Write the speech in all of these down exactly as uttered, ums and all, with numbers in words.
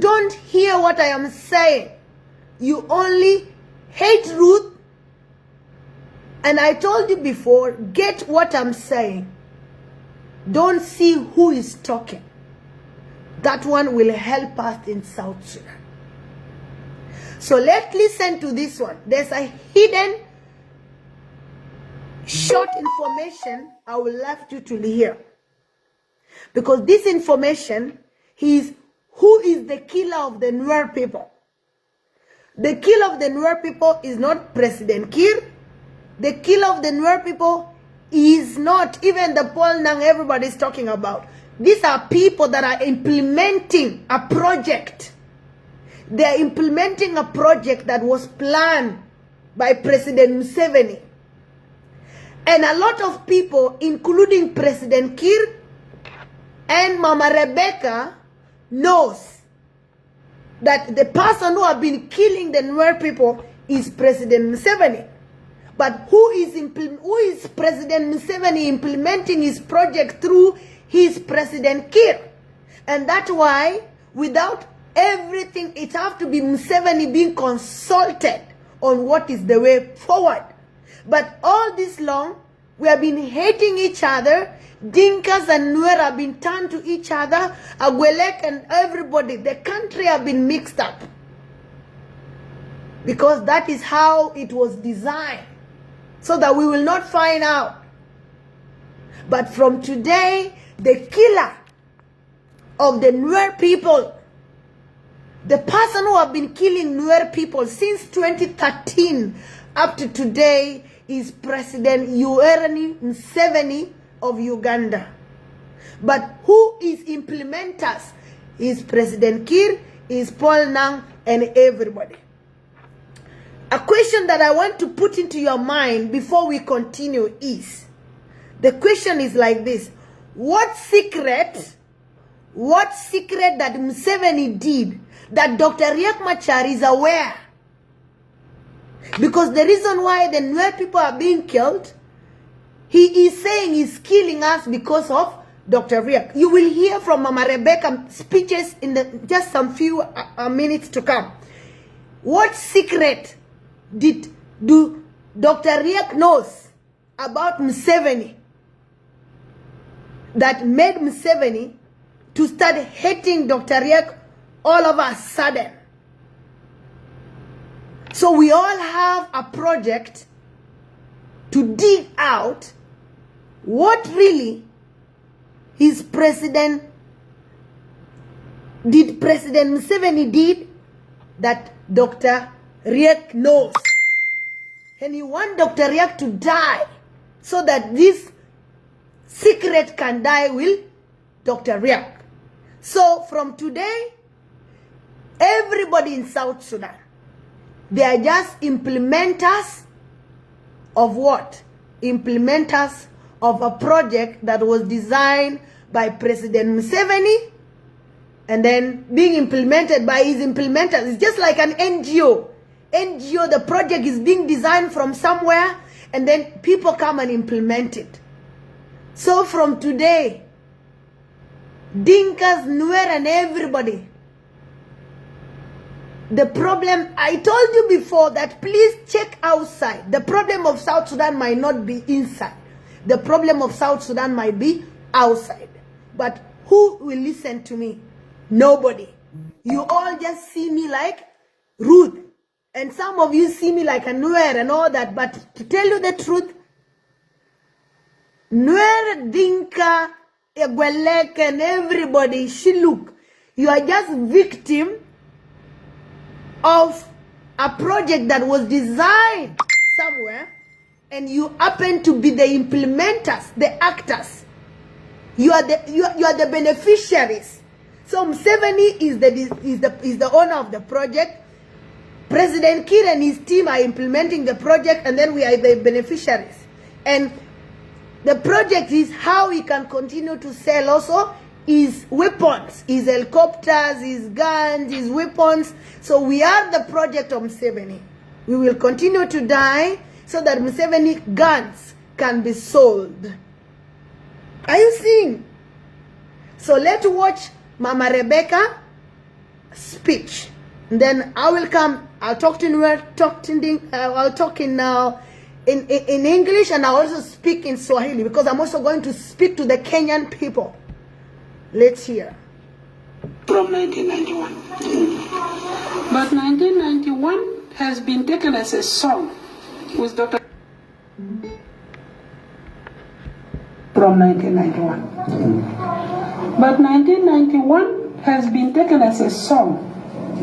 don't hear what I am saying. You only hate Ruth. And I told you before, get what I'm saying. Don't see who is talking. That one will help us in South Sudan. So let's listen to this one. There's a hidden short information I would love you to hear. Because this information is who is the killer of the Nuer people. The killer of the Nuer people is not President Kiir. The killer of the Nuer people is not even the Paul Nang everybody is talking about. These are people that are implementing a project. They are implementing a project that was planned by President Museveni. And a lot of people, including President Kiir and Mama Rebecca, knows that the person who have been killing the Nuer people is President Museveni. But who is impl- who is President Museveni implementing his project through his President Kiir? And that's why without everything, it have to be Museveni being consulted on what is the way forward. But all this long, we have been hating each other. Dinkas and Nuer have been turned to each other. Agwelek and everybody. The country have been mixed up. Because that is how it was designed. So that we will not find out. But from today, the killer of the Nuer people, the person who have been killing Nuer people since twenty thirteen up to today is President Yoweri Museveni of Uganda. But who is implementers is President Kiir, is Paul Nang, and everybody. A question that I want to put into your mind before we continue is, the question is like this. What secret, what secret that Museveni did that Doctor Riek Machar is aware? Because the reason why the Nuer people are being killed, he is saying he's killing us because of Doctor Riek. You will hear from Mama Rebecca speeches in the, just some few uh, uh, minutes to come. What secret did do Doctor Riek knows about Museveni that made Museveni to start hating Doctor Riek all of a sudden? So we all have a project to dig out what really is President, did President Museveni did that Doctor Riek knows. And he want Doctor Riek to die so that this secret can die with Doctor Riek. So from today, everybody in South Sudan, they are just implementers of what? Implementers of a project that was designed by President Museveni and then being implemented by his implementers. It's just like an N G O. N G O, the project is being designed from somewhere and then people come and implement it. So from today, Dinkas, Nuer and everybody, the problem, I told you before that please check outside. The problem of South Sudan might not be inside. The problem of South Sudan might be outside. But who will listen to me? Nobody. You all just see me like Ruth. And some of you see me like a Nuer and all that. But to tell you the truth, Nuer, Dinka, Agwelek and everybody, Shilluk, you are just victim of a project that was designed somewhere and you happen to be the implementers, the actors. You are the, you are, you are the beneficiaries. So Museveni is the, is the, is the owner of the project. President Kiir and his team are implementing the project, and then we are the beneficiaries. And the project is how he can continue to sell also his weapons, his helicopters, his guns, his weapons. So we are the project of Museveni. We will continue to die so that Museveni guns can be sold. Are you seeing? So let's watch Mama Rebecca speech. Then I will come, I'll talk to Nuer, talk to Ding, uh, I'll talk in, uh, in, in, in English, and I'll also speak in Swahili because I'm also going to speak to the Kenyan people. Let's hear. From nineteen ninety-one. But nineteen ninety-one has been taken as a song with Doctor from nineteen ninety-one. But nineteen ninety-one has been taken as a song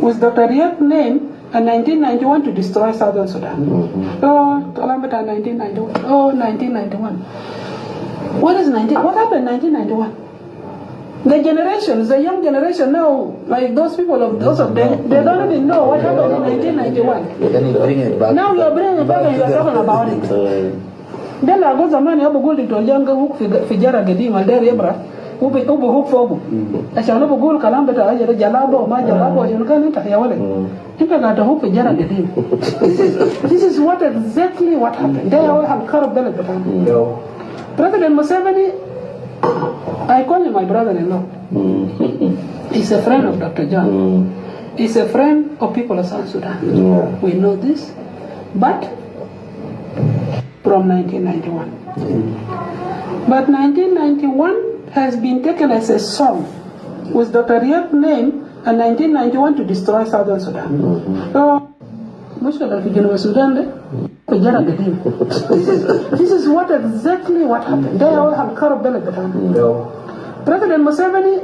with Doctor Riek name and nineteen ninety-one to destroy Southern Sudan. Oh, kalam bita nineteen ninety-one. Oh, nineteen ninety-one. What is nineteen? What happened in nineteen ninety-one? The generations, the young generation now, like those people of those of them, they don't even know what happened in nineteen ninety-one. Now you are bringing it back and you are talking about it. De la go zaman ya bugul Doctor John ga huk fi, fi jara gadim al der yabra. Ubi, ubi huk fogu. Ashan ubi gul kalam bita aja de jalabo ma jalabo, shunu kan inta ya wale. Inta ga ta huk fi jara gadim. This is, this is what exactly what happened. De ya wale hal karab beled bita. President Museveni, I call him my brother-in-law. He's a friend of Doctor John. He's a friend of people of South Sudan. We know this. But from nineteen ninety-one. But nineteen ninety-one has been taken as a song with Doctor Riek name and nineteen ninety-one to destroy Southern Sudan. So, mushkila fi Junub Sudan de, fi jara gadim. This is, this is what exactly what happened. De ya wale hal karab beled bita. President Museveni,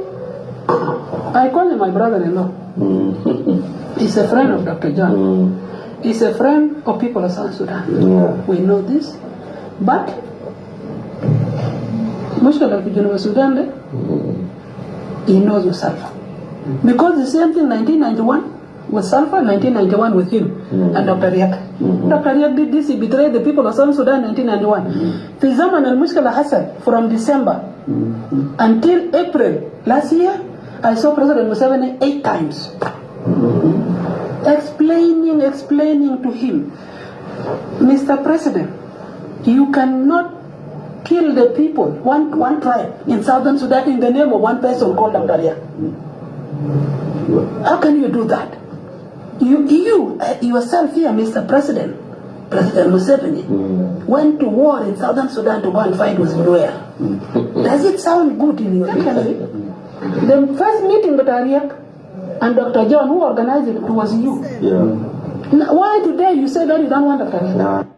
I call him my brother-in-law. He's a friend of Doctor John. He's a friend of people of South Sudan. We know this. But mushkila fi Junub Sudan de, he knows with Salva. Because the same thing nineteen ninety-one with Salva, nineteen ninety-one with him and Doctor Riek. Doctor Riek did this, he betrayed the people of South Sudan in nineteen ninety-one. Fi zaman al mushkila hasal from December until April last year, I saw President Museveni eight times. Explaining, explaining to him, Mister President, you cannot kill the people, one, one tribe in Southern Sudan in the name of one person called Doctor Riek. How can you do that? You, you uh, yourself here, Mister President, President Museveni, went to war in Southern Sudan to go and fight with Nuer. Does it sound good in your ear? The first meeting with Riek and Doctor John, who organized it, it was you. Now, why today you say that you don't want Doctor Riek?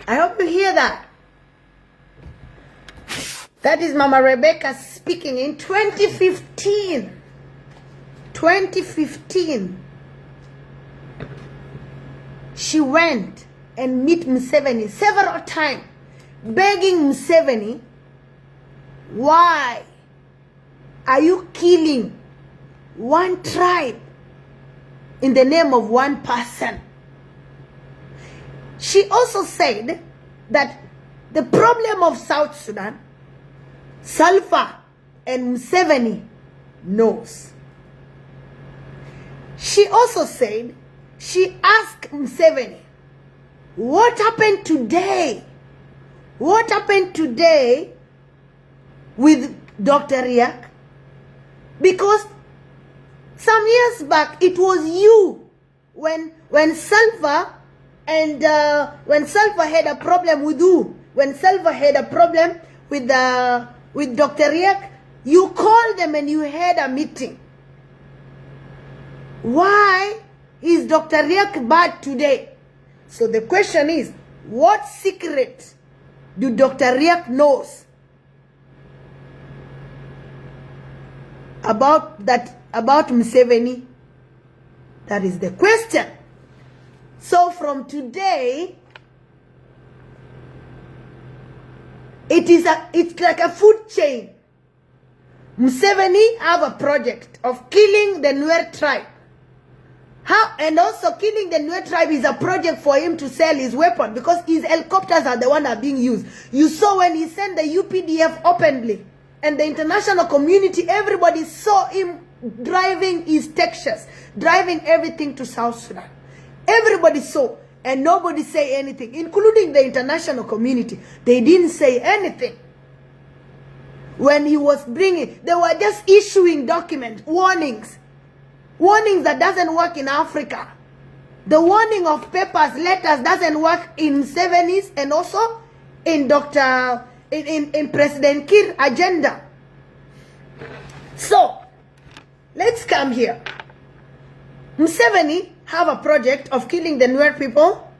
I hope you hear that. That is Mama Rebecca speaking. In twenty fifteen, twenty fifteen, she went and meet Museveni several times, begging Museveni, why are you killing one tribe in the name of one person? She also said that the problem of South Sudan, Salva and Museveni knows. She also said she asked Museveni, what happened today? What happened today with Doctor Riek? Because some years back, it was you when, when Salva and, uh, when Salva had a problem with who? When Salva had a problem with, uh, with Doctor Riek, you called them and you had a meeting. Why is Doctor Riek bad today? So the question is, what secret do Doctor Riek knows about that, about Museveni? That is the question. So from today, it is a, it's like a food chain. Museveni have a project of killing the Nuer tribe. How, and also killing the Nuer tribe is a project for him to sell his weapon because his helicopters are the one that are being used. You saw when he sent the U P D F openly, and the international community, everybody saw him driving his Texas, driving everything to South Sudan. Everybody saw, and nobody say anything, including the international community. They didn't say anything. When he was bringing, they were just issuing documents, warnings. Warnings that doesn't work in Africa. The warning of papers, letters doesn't work in Museveni's and also in Doctor in, in, in President Kiir agenda. So let's come here. Museveni have a project of killing the Nuer people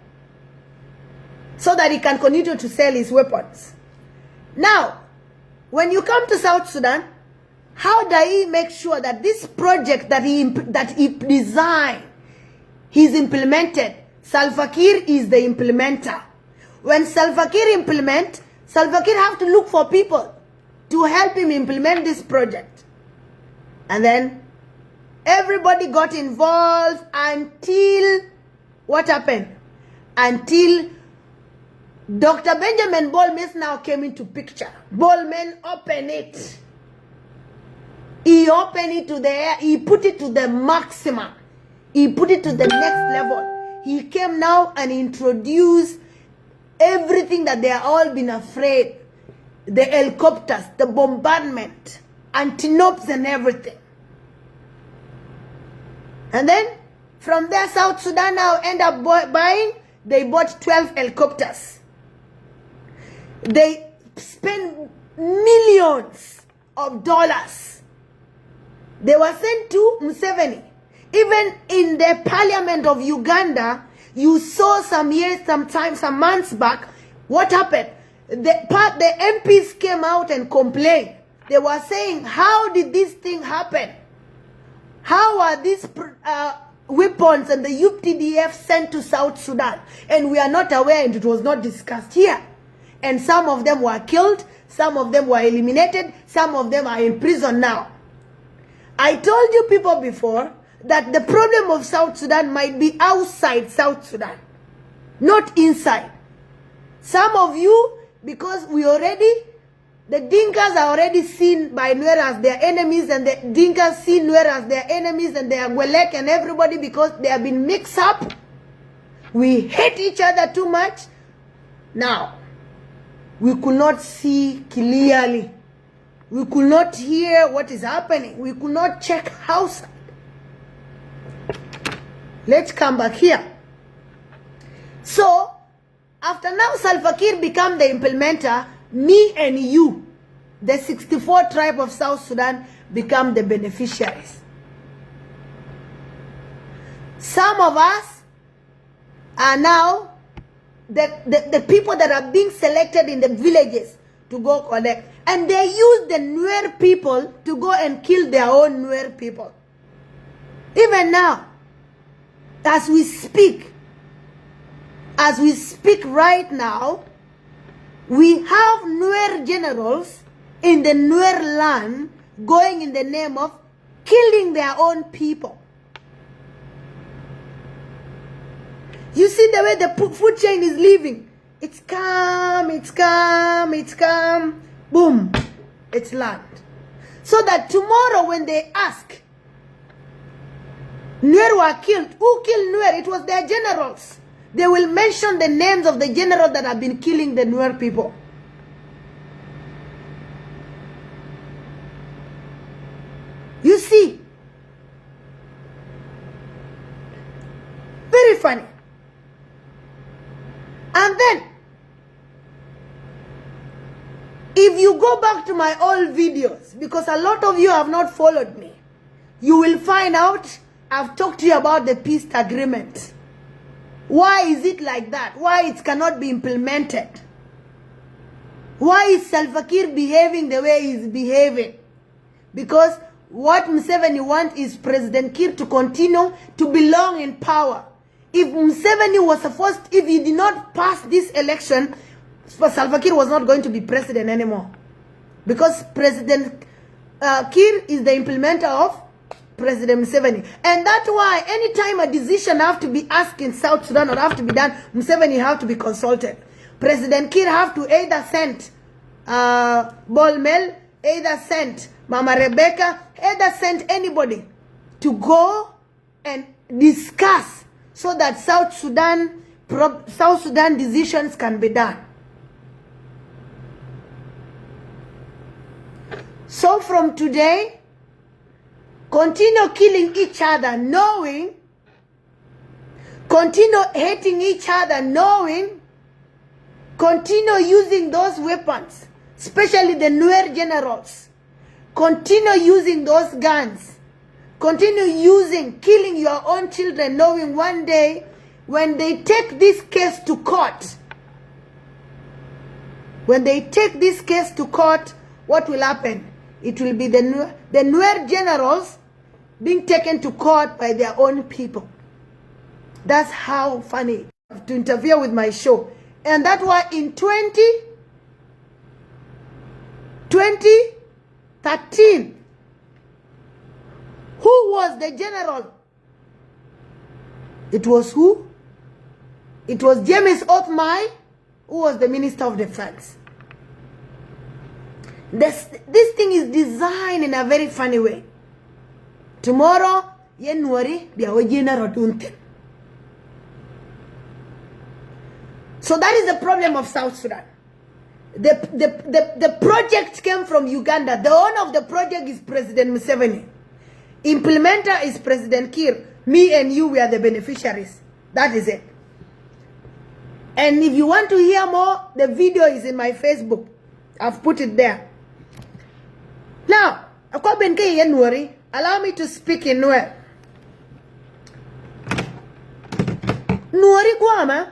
so that he can continue to sell his weapons. Now, when you come to South Sudan, how does he make sure that this project that he imp- that he designed, he's implemented? Salva Kiir is the implementer. When Salva Kiir implement, Salva Kiir have to look for people to help him implement this project. And then everybody got involved until what happened? Until Doctor Benjamin Bol Mel now came into picture. Bol Mel opened it. He opened it to the air. He put it to the maximum. He put it to the next level. He came now and introduced everything that they are all been afraid. The helicopters, the bombardment, antelopes and everything. And then from there, South Sudan now end up bu- buying. They bought twelve helicopters. They spent millions of dollars. They were sent to Museveni. Even in the parliament of Uganda, you saw some years, some time, some months back, what happened? The part the M Ps came out and complained. They were saying, how did this thing happen? How are these pr- uh, weapons and the U P D F sent to South Sudan? And we are not aware, and it was not discussed here. And some of them were killed, some of them were eliminated, some of them are in prison now. I told you people before that the problem of South Sudan might be outside South Sudan, not inside. Some of you, because we already, the Dinkas are already seen by Nuer as their enemies, and the Dinkas see Nuer as their enemies, and the Agwelek and everybody, because they have been mixed up. We hate each other too much. Now, we could not see clearly. We could not hear what is happening. We could not check house. Let's come back here. So, after now Salva Kiir become the implementer, me and you, the sixty-four tribe of South Sudan, become the beneficiaries. Some of us are now the, the, the people that are being selected in the villages to go collect. And they use the Nuer people to go and kill their own Nuer people. Even now, as we speak, as we speak right now, we have Nuer generals in the Nuer land going in the name of killing their own people. You see the way the pu- food chain is living. It's come, it's come, it's come. Boom, it's land. So that tomorrow when they ask, Nuer were killed. Who killed Nuer? It was their generals. They will mention the names of the general that have been killing the Nuer people. You see, very funny. And then, if you go back to my old videos, because a lot of you have not followed me, you will find out I've talked to you about the peace agreement. Why is it like that? Why it cannot be implemented? Why is Salva Kiir behaving the way he's behaving? Because what Museveni want is President Kiir to continue to belong in power. If Museveni was supposed, if he did not pass this election, Salva Kiir was not going to be president anymore. Because President uh, Kiir is the implementer of President Museveni. And that's why anytime a decision have to be asked in South Sudan or have to be done, Museveni have to be consulted. President Kiir have to either send uh, Bol Mel, either send Mama Rebecca, either send anybody to go and discuss so that South Sudan prob- South Sudan decisions can be done. So from today, continue killing each other, knowing, continue hating each other, knowing, continue using those weapons, especially the Nuer generals. Continue using those guns. Continue using, killing your own children, knowing one day when they take this case to court, when they take this case to court, what will happen? It will be the Nu-, the Nuer generals being taken to court by their own people. That's how funny to interfere with my show. And that why in twenty, twenty thirteen, who was the general? It was who? It was James Othmai, who was the Minister of Defense. This, this thing is designed in a very funny way. Tomorrow, yɛn Nuɔri bia wä ji̱n a rɔdun thin. So that is the problem of South Sudan. The, the, the, the project came from Uganda. The owner of the project is President Museveni. Implementer is President Kiir. Me and you, we are the beneficiaries. That is it. And if you want to hear more, the video is in my Facebook. I've put it there. Now, a kɔ ben kɛ yɛn Nuɔri, allow me to speak in Nuer. Nuɔri guamɛ,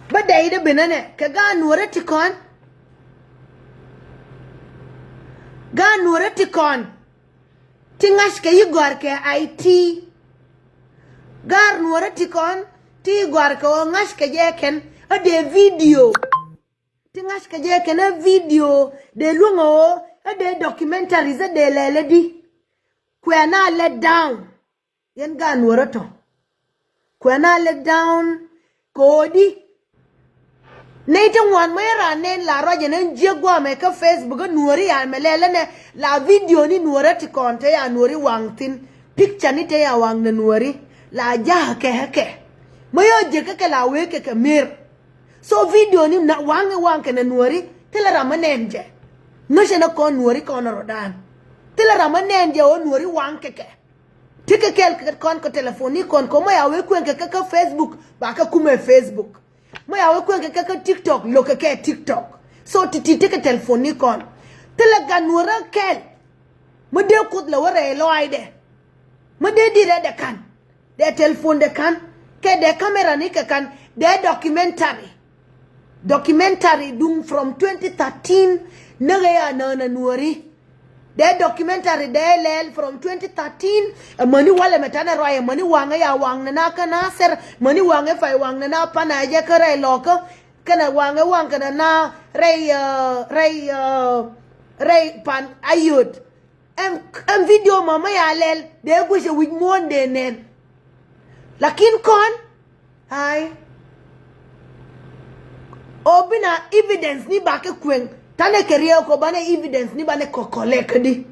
bä dɛy dɛ ben ɛnɛ kɛ gaat Nuɔrɛ ti kɔn. Gaat Nuɔrɛ ti kɔn ti ŋa̱ckɛ yi gɔ̱a̱rkɛ I T. Gaat Nuɔrɛ ti kɔn ti yi gɔ̱a̱rkɛ ɣöö ŋa̱ckɛ jɛ kɛn ɛ dee video. Ti ŋa̱ckɛ jɛ kɛn ɛ video dee luäŋɛ ɣöö ɛ dee documentaries ɛ dee lɛl ɛ di. Kuɛ na let down. Yɛn gaat Nuɔrɛ tɔ. Kuɛ na let down kɛ ɣöö di. Nɛy ti ŋuan mɛ ran nɛn la ruac ɛn ɛn jiäk guamɛ kä Facebook ɛ Nuɔri yan mɛ lɛl ɛnɛ la video ni Nuɔrɛ ti kɔn te ya Nuɔri waŋ thin. Picture ni te ya waŋ nɛ Nuɔri la ja̱a̱ kɛ kɛ. Mɛ yɔ jiäk kɛ kɛ la wee kɛ kɛ mer. So video ni na waŋ ɛ waŋ kɛ nɛ Nuɔri thilɛ ram mɛ nɛn jɛ. Ŋäcɛ nɛ kɔn Nuɔri kɔn rɔ̱dan. Thilɛ ram mɛ nɛn jɛ ɣöö Nuɔri waŋ kɛ kɛ. Ti kɛ kɛl kɛ kɔn kɛ telephone ni kɔn kɛ mɔ ya wee kueŋ kɛ kɛ kä Facebook ba kɛ kumɛ Facebook. Mɔ ya wee kueŋ kɛ kɛ kä TikTok lo̱k kɛ kɛ TikTok. So ti ti ti kɛ telephone ni kɔn. Thilɛ gat Nuɔrä kɛl. Mɔ dee Kuoth lɛ wä rɛy lɔaacdɛ. Mɔ dee di rɛydɛ ka̱n. Dee telephone dɛ ka̱n kɛ dee camera ni kɛ ka̱n dee documentary. Documentary duŋ from twenty thirteen näk ɛ ya nään ɛ Nuɔri. Dee documentary dee lɛl from twenty thirteen. Ɛ mäni walɛ mɛ tanɛ ruac ɛ mäni waŋ ɛ ya waŋ nɛ na kä Nasir. Mäni waŋ ɛ pay waŋ nɛ na panɛ jɛ kä rɛy lɔkä. Kɛnɛ waŋ ɛ waŋ kɛnɛ na rɛy rɛy rɛy pan Ayod. Ɛn video mama ya lɛl dee guic ɛ wi̱c muɔ̱ɔ̱n dee nɛn. Lakin kɔn ai. O bina evidence ni bakɛ kueŋ tanɛ kɛ riɛw kɔ banɛ evidence ni banɛ kɔ kɔlɛ kädi.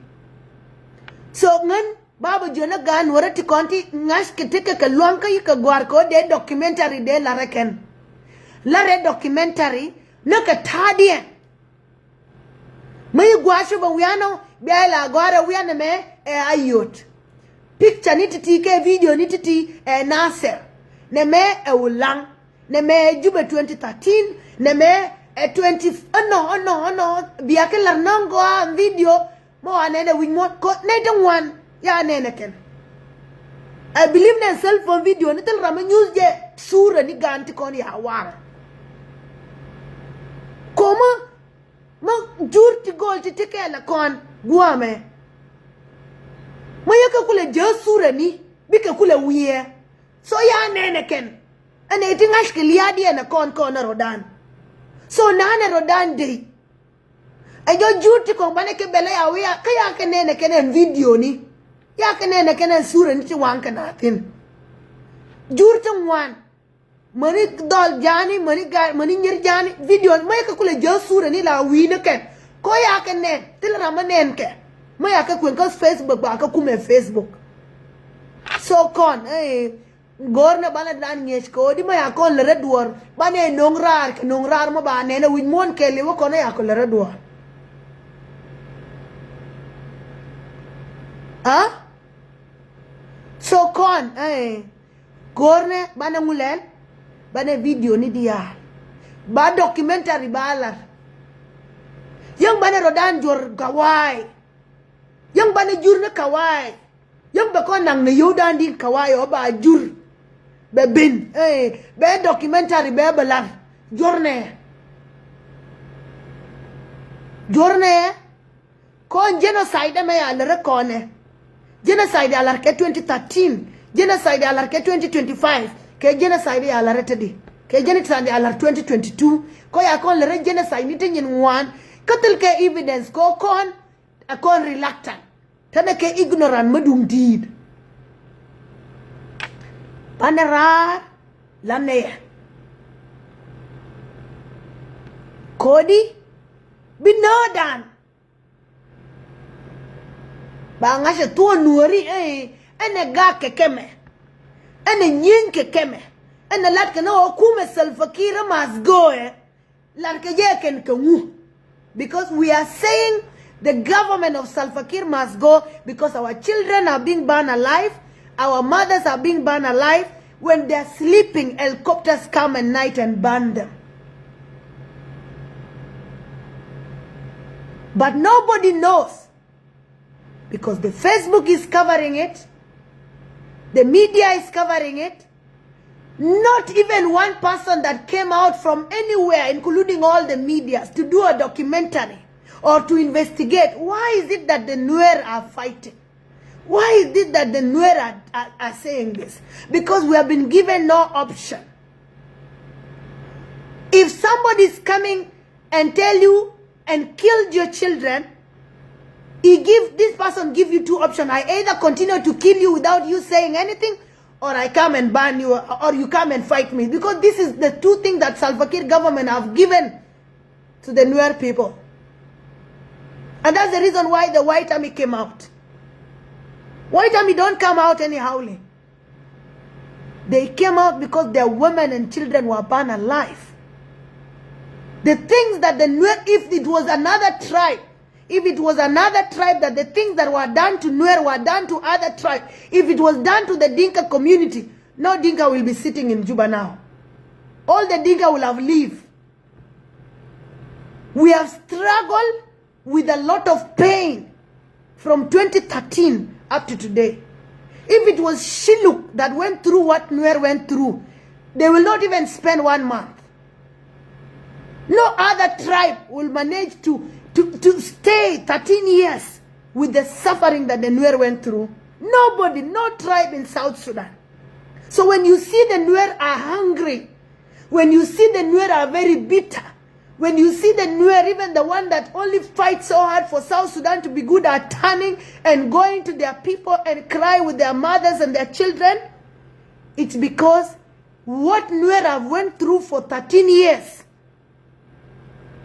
So ŋän babä jiön ɛ gaan wärä ti kɔn ti ŋa̱c kɛ ti kɛ kɛ luaŋ kä yi kɛ gɔ̱a̱r kɛ wä dee documentary dee larɛ kɛn. Larɛ documentary ni kɛ ta̱a̱diɛn. Mä yi gua̱a̱ cupɛ wianɔ bia ila gɔ̱a̱rɛ wianɛ mɛ ɛ Ayod. Picture ni ti̱ti̱ kɛ video ni ti̱ti̱ ɛ Nasir. Nɛ mɛ ɛ Ulaŋ. Nɛ mɛ ɛ Jubɛ twenty thirteen. Nɛ mɛ ɛ twenty ɛnɔ ɛnɔ ɛnɔ bia kɛ lar nɔŋ gɔaa video. Mä wa nɛnɛ wi̱c muɔ̱t kɔ nɛy ti ŋuan ya nɛnɛ kɛn. I believe nɛ cell phone video ni thil ram mi nyuth jɛ sura ni gaan ti kɔn ya warɛ. Ko̱mä mä jur ti gol ti ti kɛɛl ɛ kɔn guamɛ. Mä yɛ kɛ kulɛ jɛ sura ni bikɛ kulɛ wiɛ. So ya nɛnɛ kɛn. Ɛn ɛ ti ŋa̱c kɛ lia̱a̱diɛn ɛ kɔn kɔn ɛ rɔ̱dan. So na̱a̱n ɛ rɔ̱dan dey. Ɛ jɔ jur ti kɔn banɛ kɛ bɛlɛ ya wi̱i̱ ya kä ya kɛ nɛnɛ kɛn ɛn video ni. Ya kɛ nɛnɛ kɛn ɛn sura ni ti waŋ kɛ na thin. Jur ti ŋuan. Mäni dhɔl ja̱a̱ni mäni gat mäni nyir ja̱a̱ni video ni mä yɛ kɛ kulɛ jɛ sura ni la wi̱i̱ ni kɛn. Kɔ ya kɛ nɛn thil ram mä nɛn kɛ. Mä ya kɛ kueŋ kä Facebook ba kɛ kumɛ Facebook. So kɔn eh, go̱o̱r nɛ banɛ dan ŋi̱eec kɛ ɣöö di mɛ ya kɔn lärä duɔ̱ɔ̱r banɛ no̱ŋ raar kɛ no̱ŋ raar mɔ ba nɛn ɛ wi̱c muɔ̱ɔ̱n kɛɛliw ɛ kɔn ɛ ya kɔ lärä duɔ̱ɔ̱r. Aa? So kɔn, eh, go̱o̱rnɛ banɛ ŋulɛl, banɛ video ni diaal, ba documentary ba lar. Yäŋ banɛ rɔ̱dan juɔ̱r kawaii. Yäŋ banɛ jur ni kawaii. Yäŋ bɛ kɔn naŋ ni yio̱wdan din kawaii ɔ ba jur. Bɛ ben, eh, bɛ documentary bɛ bɛ lar. Juɔ̱rnɛ. Juɔ̱rnɛ. Kɔn genocide ɛmɛ ya lärä kɔnɛ. Genocide ya lar kɛ twenty thirteen. Genocide ya lar kɛ twenty twenty-five. Kɛ genocide ya lar te di. Kɛ genocide ya lar twenty twenty-two. Kɔ ya kɔn lärä genocide ni te nyin ŋuan. Kä thil kɛ evidence kɔ kɔn, a kɔn reluctant. Tɛnɛ kɛ ignorant mä duŋ di̱i̱t. Banɛ raar lanɛ yɛ. Kodi bi nöödan. Ba ŋa̱cä thuɔ̱ɔ̱n nuɔ̱ɔ̱ri, eh, ɛnɛ gak kɛ kɛmɛ. Ɛnɛ nyieny kɛ kɛmɛ. Ɛnɛ lat kɛ ni ɣöö kumɛ Salva Kiir must go, eh. Lat kɛ jɛ kɛn kɛ ŋu. Because we are saying the government of Salva Kiir must go because our children are being burned alive, our mothers are being burned alive. When they are sleeping, helicopters come at night and burn them. But nobody knows because the Facebook is covering it, the media is covering it. Not even one person that came out from anywhere, including all the medias, to do a documentary or to investigate. Why is it that the Nuer are fighting? Why is it that the Nuer are, are, are saying this? Because we have been given no option. If somebody is coming and tell you and killed your children, he give, this person give you two options. I either continue to kill you without you saying anything, or I come and ban you, or you come and fight me. Because this is the two things that Salva Kiir government have given to the Nuer people. And that's the reason why the White Army came out. White Army don't come out anyhowly. They came out because their women and children were burned alive. The things that the Nuer, if it was another tribe, if it was another tribe that the things that were done to Nuer were done to other tribe, if it was done to the Dinka community, no Dinka will be sitting in Juba now. All the Dinka will have leave. We have struggled with a lot of pain from twenty thirteen up to today. If it was Shilluk that went through what Nuer went through, they will not even spend one month. No other tribe will manage to, to, to stay thirteen years with the suffering that the Nuer went through. Nobody, no tribe in South Sudan. So when you see the Nuer are hungry, when you see the Nuer are very bitter, when you see the Nuer, even the one that only fight so hard for South Sudan to be good, are turning and going to their people and cry with their mothers and their children, it's because what Nuer have went through for thirteen years,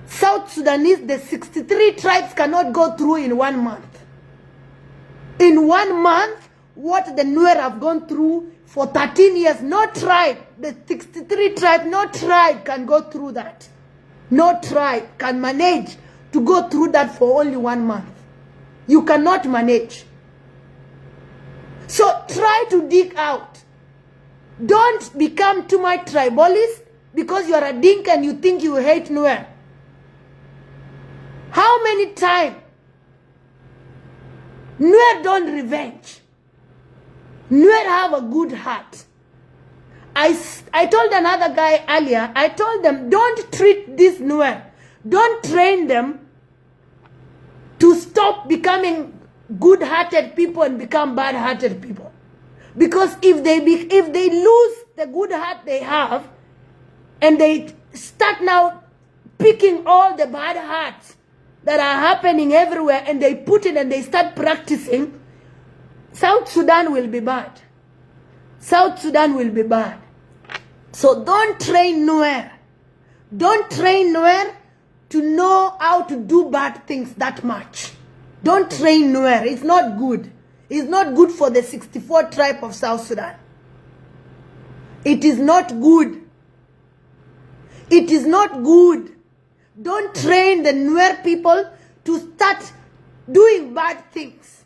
South Sudanese, the sixty-three tribes cannot go through in one month. In one month, what the Nuer have gone through for thirteen years, no tribe, the sixty-three tribe, no tribe can go through that. No tribe can manage to go through that for only one month. You cannot manage. So try to dig out. Don't become too much tribalist because you are a Dinka and you think you hate Nuer. How many time Nuer don't revenge? Nuer have a good heart. I, s- I told another guy earlier, I told them, don't treat this Nuer. Don't train them to stop becoming good-hearted people and become bad-hearted people. Because if they be, if they lose the good heart they have, and they start now picking all the bad hearts that are happening everywhere, and they put it and they start practicing, South Sudan will be bad. South Sudan will be bad. So don't train Nuer. Don't train Nuer to know how to do bad things that much. Don't train Nuer. It's not good. It's not good for the sixty-four tribe of South Sudan. It is not good. It is not good. Don't train the Nuer people to start doing bad things.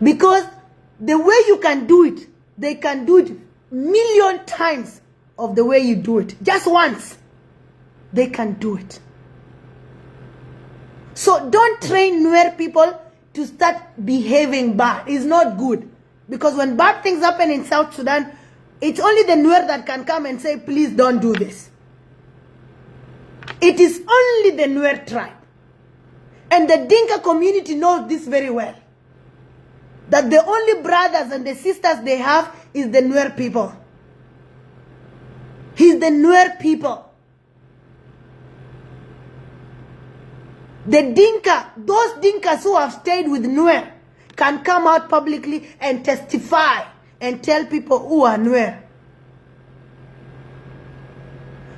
Because the way you can do it, they can do it million times of the way you do it. Just once, they can do it. So don't train Nuer people to start behaving bad. It's not good. Because when bad things happen in South Sudan, it's only the Nuer that can come and say, "Please don't do this." It is only the Nuer tribe. And the Dinka community knows this very well, that the only brothers and the sisters they have is the Nuer people. He's the Nuer people. The Dinka, those Dinkas who have stayed with Nuer can come out publicly and testify and tell people who are Nuer.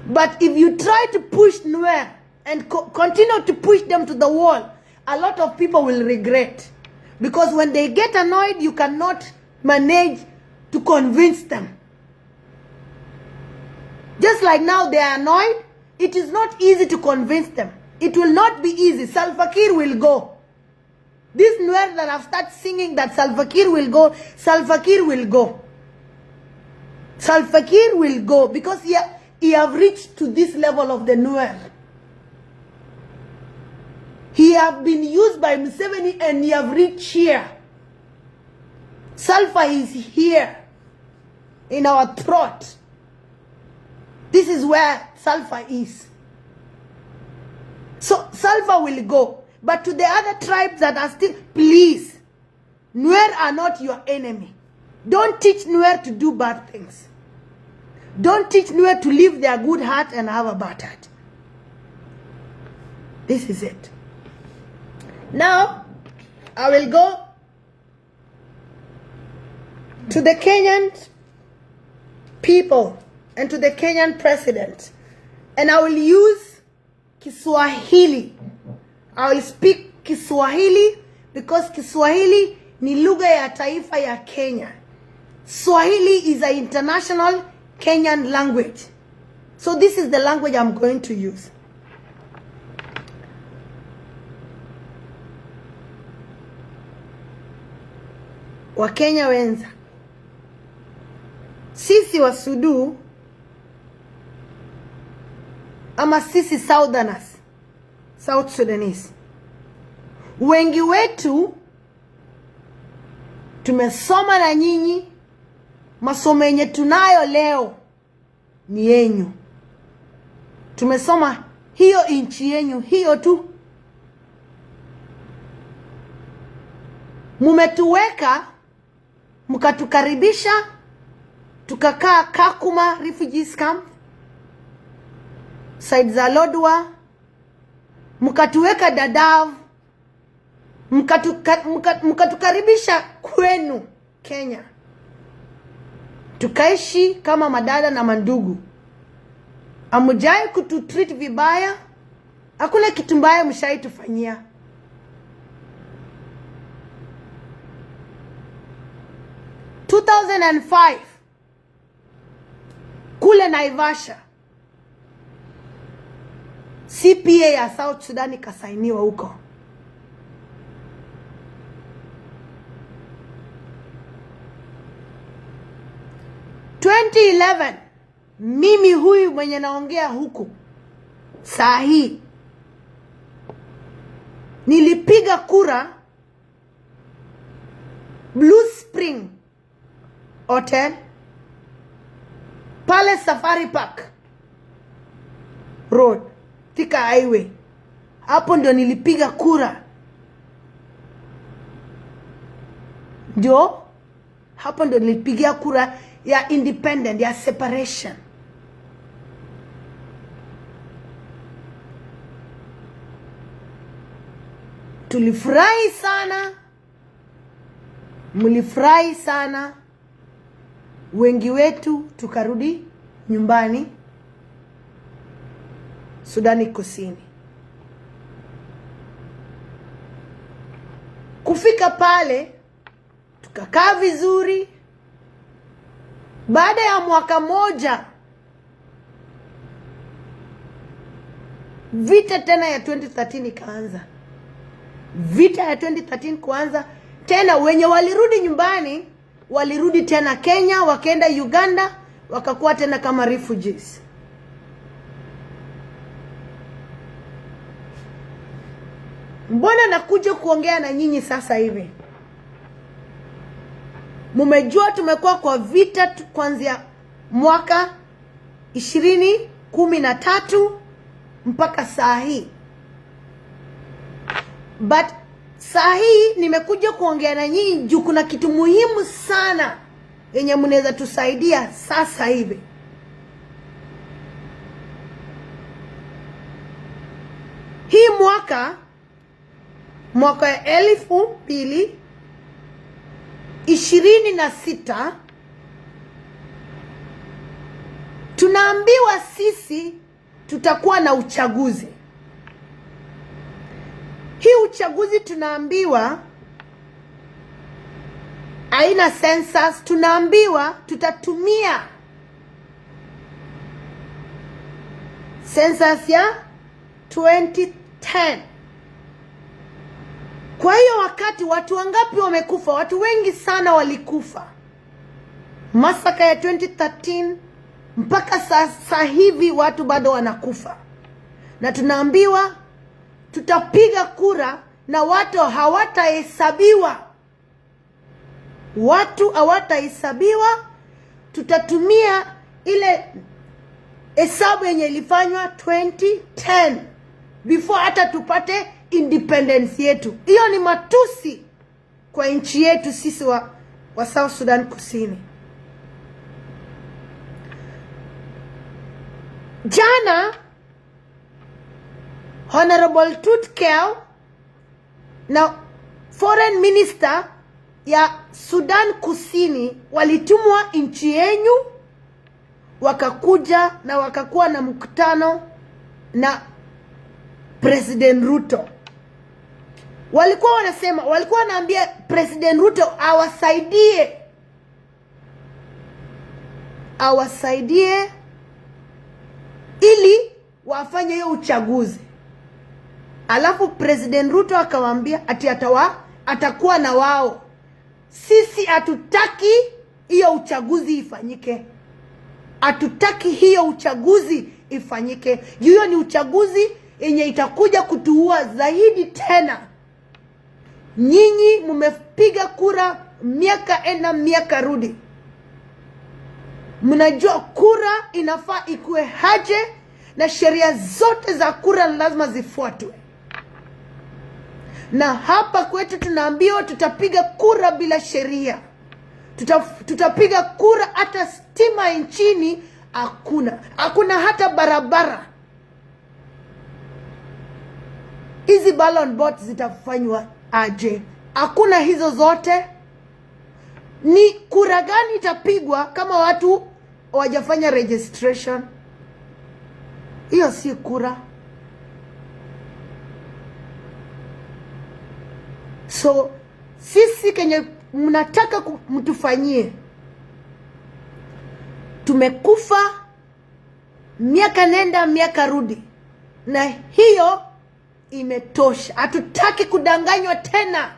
But if you try to push Nuer and co- continue to push them to the wall, a lot of people will regret. Because when they get annoyed, you cannot manage to convince them. Just like now they are annoyed, it is not easy to convince them. It will not be easy. Salva Kiir will go. This Nuer that have started singing that Salva Kiir will go, Salva Kiir will go. Salva Kiir will go because he, he have reached to this level of the Nuer. He have been used by Museveni and he have reached here. Salva is here in our throat. This is where Salva is. So Salva will go. But to the other tribes that are still, please, Nuer are not your enemy. Don't teach Nuer to do bad things. Don't teach Nuer to leave their good heart and have a bad heart. This is it. Now, I will go to the Kenyan people and to the Kenyan president, and I will use Kiswahili. I will speak Kiswahili because Kiswahili ni lugha ya taifa ya Kenya. Swahili is an international Kenyan language. So this is the language I'm going to use. Wakenya wenza, sisi wa Sudu ama sisi Southerners, South Sudanese, wengi wetu tumesoma na nyinyi, masomo yenye tunayo leo ni yenyu. Tumesoma hiyo inchi yenyu, hiyo tu. Mumetuweka, mkatukaribisha, tukakaa Kakuma refugees camp, side za Lodwar, mkatuweka Dadaab, mkatuka-, mka-, mkatukaribisha kwenu Kenya. Tukaishi kama madada na mandugu. Hamujai kututreat vibaya. Hakuna kitu mbaya mshai tufanyia. Two thousand and five, kule Naivasha, C P A ya South Sudan ikasainiwa huko. Twenty eleven, mimi huyu mwenye naongea huku saa hii, nilipiga kura Blue Spring Hotel, pale Safari Park Road, Thika Highway. Hapo ndio nilipiga kura. Ndio, hapo ndio nilipigia kura ya independent, ya separation. Tulifurahi sana. Mlifurahi sana. Wengi wetu tukarudi nyumbani Sudani Kusini. Kufika pale, tukakaa vizuri. Baada ya mwaka moja, vita tena ya twenty thirteen ikaanza. Vita ya twenty thirteen kuanza, Tena wenye walirudi nyumbani, walirudi tena Kenya, wakaenda Uganda, wakakuwa tena kama refugees. Mbona nakuja kuongea na nyinyi sasa hivi? Mumejua tumekuwa kwa vita tu-, kuanzia mwaka ishirini kumi na tatu mpaka saa hii. But saa hii nimekuja kuongea na nyinyi juu kuna kitu muhimu sana yenye mnaweza tusaidia sasa hivi. Hii mwaka, mwaka ya elfu mbili ishirini na sita, tunaambiwa sisi tutakuwa na uchaguzi. Hii uchaguzi tunaambiwa haina census, tunaambiwa tutatumia census ya twenty ten. Kwa hiyo wakati, watu wangapi wamekufa? Watu wengi sana walikufa. Massacre ya twenty thirteen, mpaka sasa hivi watu bado wanakufa. Na tunaambiwa tutapiga kura na watu hawatahesabiwa. Watu hawatahesabiwa, tutatumia ile hesabu yenye ilifanywa twenty ten, before hata tupate independence yetu. Hiyo ni matusi kwa nchi yetu sisi wa, wa South Sudan Kusini. Jana, Honorable Tut Kew na foreign minister ya Sudan Kusini walitumwa nchi yenyu, wakakuja na wakakuwa na mkutano na President Ruto. Walikuwa wanasema, walikuwa wanaambia President Ruto awasaidie, awasaidie ili wafanye hiyo uchaguzi. Alafu President Ruto akawaambia ati atawa-, atakuwa na wao. Sisi hatutaki hiyo uchaguzi ifanyike. Hatutaki hiyo uchaguzi ifanyike. Hiyo ni uchaguzi yenye itakuja kutuua zaidi tena. Nyinyi mumepiga kura miaka enda miaka rudi. Mnajua kura inafaa ikuwe aje na sheria zote za kura lazima zifuatwe. Na hapa kwetu tunaambiwa tutapiga kura bila sheria. Tuta-, tutapiga kura hata stima nchini hakuna. Hakuna hata barabara. Hizi ballot box zitafanywa aje? Hakuna hizo zote. Ni kura gani itapigwa kama watu hawajafanya registration? Hiyo si kura. So, sisi kenye mnataka ku-, mtufanyie, tumekufa miaka nenda miaka rudi, na hiyo imetosha. Hatutaki kudanganywa tena,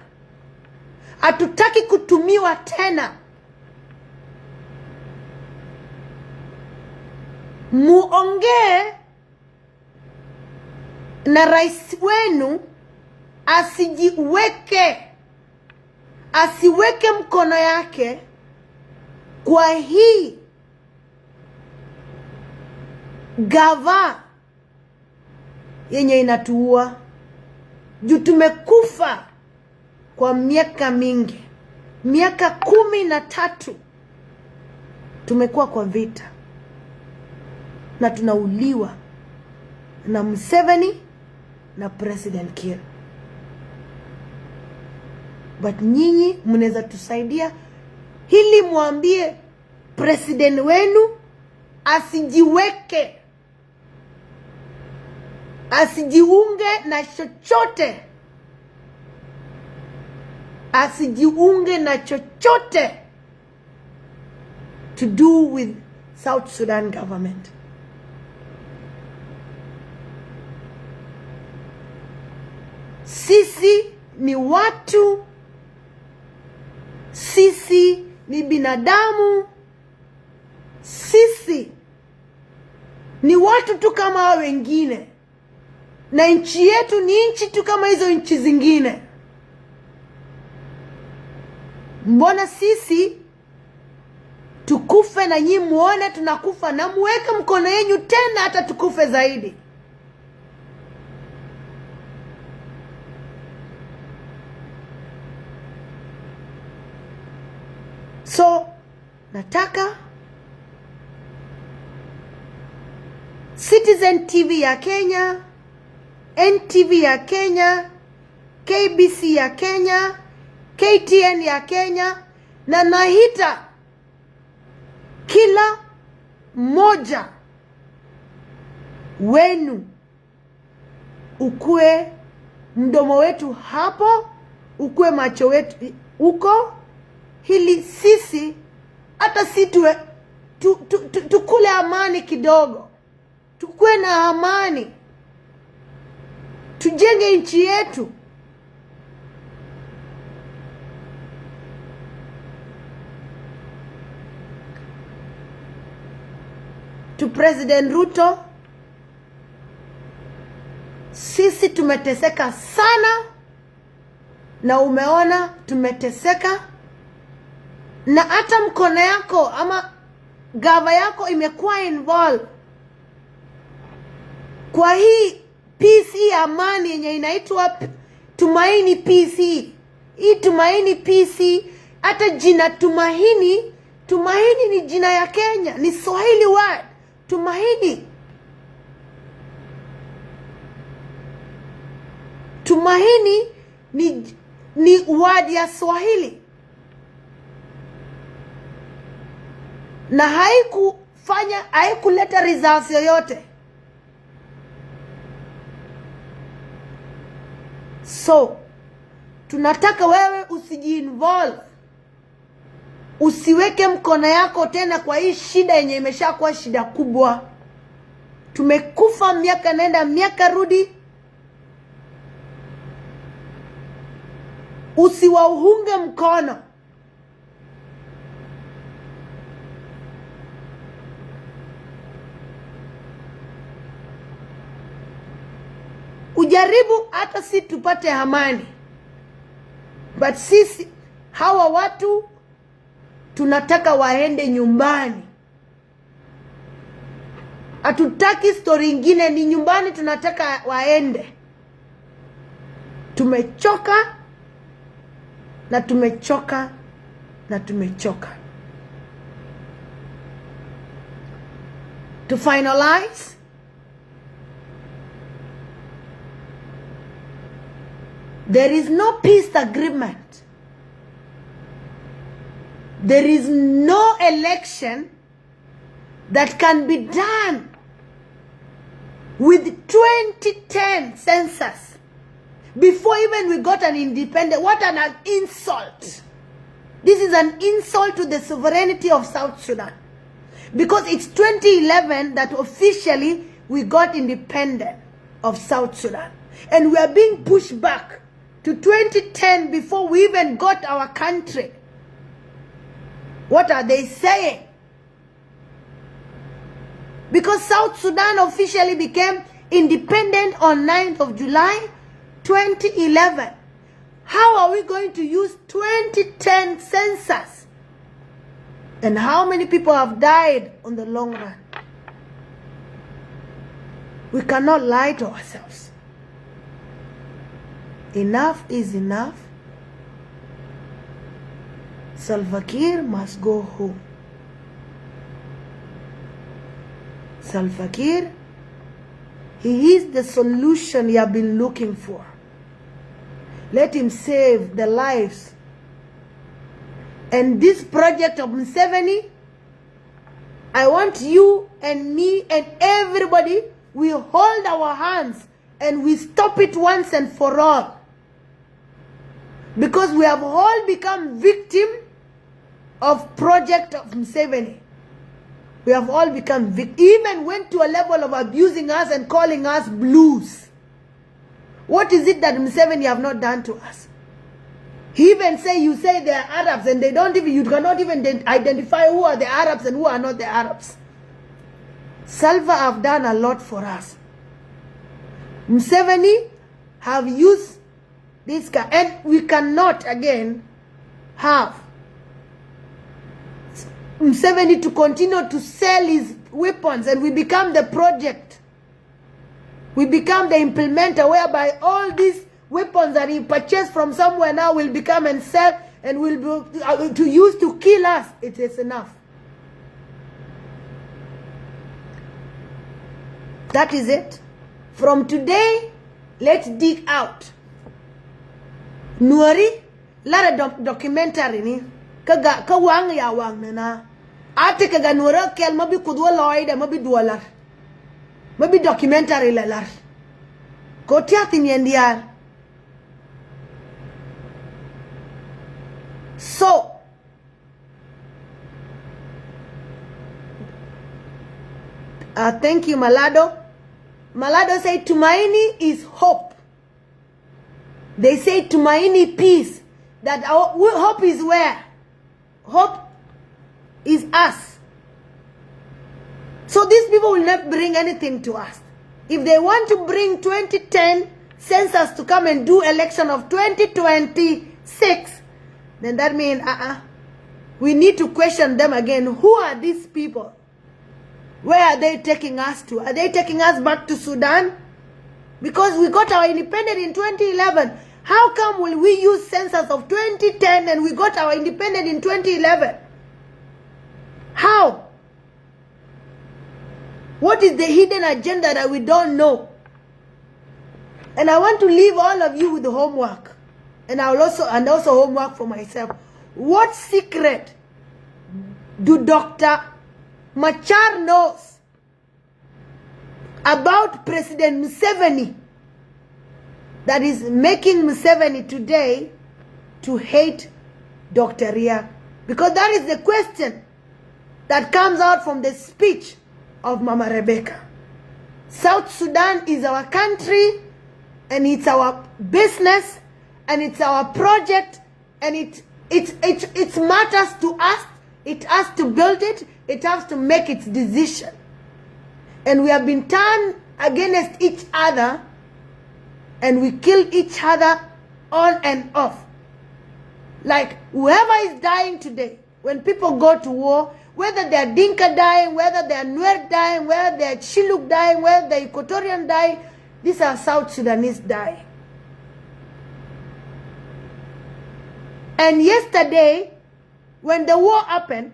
hatutaki kutumiwa tena. Muongee na rais wenu asijiweke, asiweke mkono yake kwa hii gava yenye inatuua. Juu tumekufa kwa miaka mingi, miaka kumi na tatu tumekuwa kwa vita na tunauliwa na Museveni na President Kiir. But nyinyi mnaweza tusaidia ili mwambie president wenu asijiweke, asijiunge na chochote, asijiunge na chochote to do with South Sudan government. Sisi ni watu Sisi ni binadamu, sisi ni watu tu kama hao wengine, na nchi yetu ni nchi tu kama hizo nchi zingine. Mbona sisi tukufe na nyi muone tunakufa, na muweke mkono yenyu tena hata tukufe zaidi? So nataka Citizen T V ya Kenya, N T V ya Kenya, K B C ya Kenya, K T N ya Kenya, na nahita kila mmoja wenu ukue mdomo wetu hapo, ukue macho wetu huko, ili sisi hata si tuwe, tu, tu, tu, tukule amani kidogo, tukue na amani, tujenge nchi yetu. To President Ruto, sisi tumeteseka sana, na umeona tumeteseka, na hata mkono yako ama gava yako imekuwa involved kwa hii P C, amani yenye inaitwa P-, Tumaini P C. Hii Tumaini P C, hata jina Tumaini, Tumaini ni jina ya Kenya, ni Swahili word. Tumaini. Tumaini ni, ni word ya Swahili. Na haikufanya, haikuleta results yoyote. So, tunataka wewe usijiinvolve. Usiweke mkono yako tena kwa hii shida yenye imeshakuwa shida kubwa. Tumekufa miaka nenda miaka rudi. Usiwaunge mkono. Ujaribu hata si tupate amani. But sisi, hawa watu tunataka waende nyumbani. Hatutaki story ingine, ni nyumbani tunataka waende. Tumechoka, na tumechoka, na tumechoka. To finalize, there is no peace agreement. There is no election that can be done with twenty ten census before even we got an independent. What an insult. This is an insult to the sovereignty of South Sudan. Because it's twenty eleven that officially we got independent of South Sudan. And we are being pushed back to twenty ten before we even got our country. What are they saying? Because South Sudan officially became independent on ninth of July twenty eleven. How are we going to use twenty ten census? And how many people have died on the long run? We cannot lie to ourselves. Enough is enough. Salva Kiir must go home. Salva Kiir, he is the solution you have been looking for. Let him save the lives. And this project of Museveni, I want you and me and everybody, we hold our hands and we stop it once and for all. Because we have all become victim of project of Museveni. We have all become victim. He even went to a level of abusing us and calling us blues. What is it that Museveni have not done to us? He even say, you say they are Arabs and they don't even, you cannot even ident-, identify who are the Arabs and who are not the Arabs. Salva have done a lot for us. Museveni have used this guy, and we cannot again have Museveni to continue to sell his weapons and we become the project. We become the implementer whereby all these weapons that he purchased from somewhere now will become and sell and will be, uh, to use to kill us. It is enough. That is it. From today, let's dig out. Nuɔri, lat ɛ doc-, documentary ni. Kä ga, kä waŋ ya waŋ ni na. A tekɛ ga nuɔri kɛl ma bi Kuoth wä lɔcdɛ, ma bi duɔlar. Ma bi documentary lɛ lar. Kɛ ɣöö tiath in yɛn diaal. So, uh, thank you, Malado. Malado say Tumaini is hope. They say Tumaini peace. That our, we, hope is where? Hope is us. So these people will not bring anything to us. If they want to bring twenty ten census to come and do election of twenty twenty-six, then that means, uh-uh, we need to question them again. Who are these people? Where are they taking us to? Are they taking us back to Sudan? Because we got our independence in twenty eleven. How come will we use census of twenty ten and we got our independence in twenty eleven? How? What is the hidden agenda that we don't know? And I want to leave all of you with the homework. And I will also, and also homework for myself. What secret do Doctor Machar knows about President Museveni that is making Museveni today to hate Doctor Riek? Because that is the question that comes out from the speech of Mama Rebecca. South Sudan is our country, and it's our business, and it's our project, and it, it, it, it matters to us. It has to build it. It has to make its decision. And we have been turned against each other, and we kill each other on and off. Like, whoever is dying today, when people go to war, whether they are Dinka dying, whether they are Nuer dying, whether they are Shilluk dying, whether they are Equatorian dying, these are South Sudanese dying. And yesterday, when the war happened,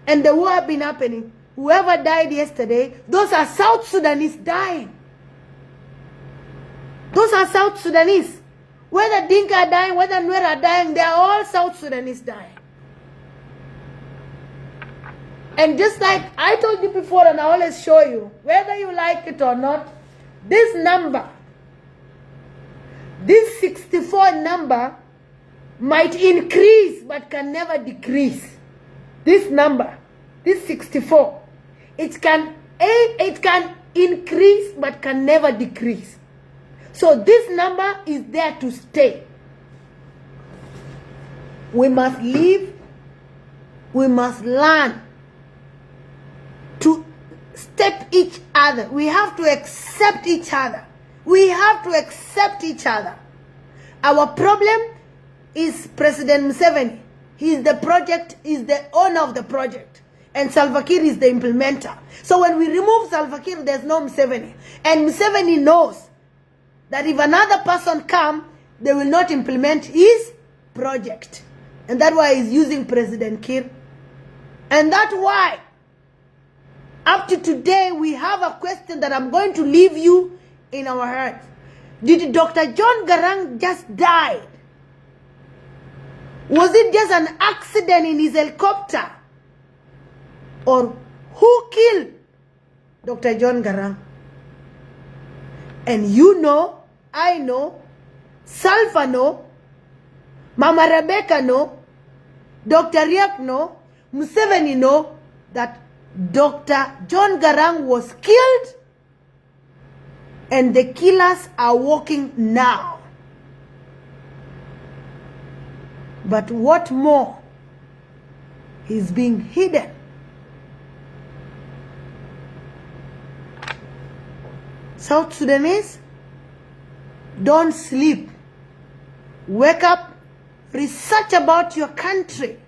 and the war have been happening, whoever died yesterday, those are South Sudanese dying. Those are South Sudanese. Whether Dinka are dying, whether Nuer are dying, they are all South Sudanese dying. And just like I told you before, and I always show you, whether you like it or not, this number, this sixty-four number, might increase but can never decrease. This number, this sixty-four, it can, it can increase but can never decrease. So this number is there to stay. We must live, we must learn to step each other. We have to accept each other. We have to accept each other. Our problem is President Museveni. He is the project, is the owner of the project. And Salva Kiir is the implementer. So when we remove Salva Kiir, there's no Museveni. And Museveni knows that if another person come, they will not implement his project. And that's why he's using President Kiir. And that's why up to today, we have a question that I'm going to leave you in our heart. Did Doctor John Garang just die? Was it just an accident in his helicopter? Or who killed Doctor John Garang? And you know, I know, Salva know, Mama Rebecca know, Doctor Riek know, Museveni know that Doctor John Garang was killed and the killers are walking now. But what more is being hidden? South Sudanese, don't sleep. Wake up, research about your country,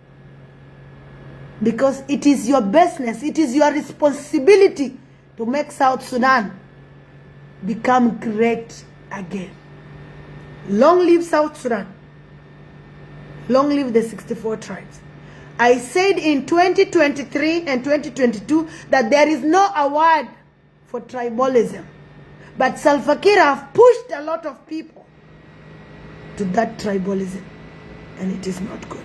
because it is your business, it is your responsibility to make South Sudan become great again. Long live South Sudan. Long live the sixty-four tribes. I said in twenty twenty-three and twenty twenty-two that there is no award for tribalism. But Salva Kiir have pushed a lot of people to that tribalism, and it is not good.